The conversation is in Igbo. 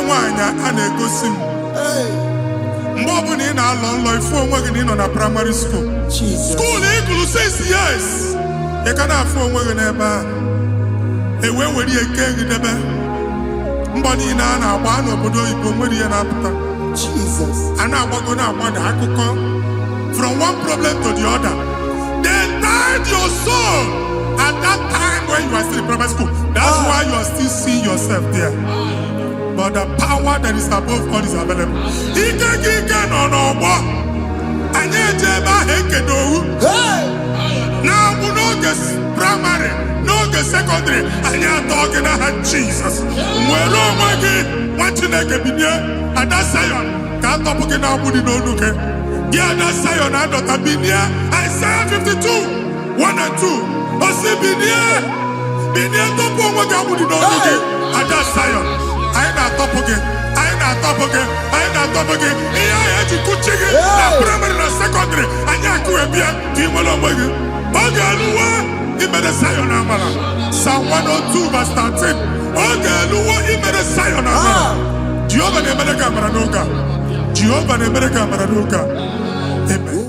Nwanne nwaanyị a na-egosi m, mgbe ọbụla ị na-alọ nlọ, ifu onwe gị na ị nọ na primary school, Jesus. school ị gụrụ 6 years, ị ka na-afụ onwe gị n'ebe a. Ewee were ihe kee gị debe. Mbọ niile a na-agba n'obodo oyibo, nwere ihe na-apụta. Jesus. A na-agbago, na-agbada, akụkọ from one problem to the other. They tied your soul at that time when you are still in primary school. That's why you are still seeing yourself there. But the power that is above all is available. Ike gị, ike nọ n'ọgbọ anyị, eje ebe ahụ ekedo owu Hey! na-agbụ n'oge primary, n'oge secondary. Anyị atọ gị n'aha Jizọs. Nwere onwe gị, nwa Chineke. Binie, ada Sayọn, ka atọpụ gị na-agbụ dị n'onu gị. Gị, ada Sayọn adọta, binie. Aịzaya 52 1 and 2 osi, "Binie, binie, tọpụ onwe gị agbụ dị n'onu gị, ada Sayọn." Anyị na-atọpụ gị, anyị na-atọpụ gị, anyị na-atọpụ gị. Ihe ahụ eji kụchi gị na primary na secondary, anyị akụghebie ka ị nwere onwe gị. Oge eluwe imere Sayọn amara. Psalm 102 verse 13: oge eluwe imere Sayọn amara. Jehova na-emere gị amara n'oge a. Jehova na-emere gị amara n'oge a. Amen.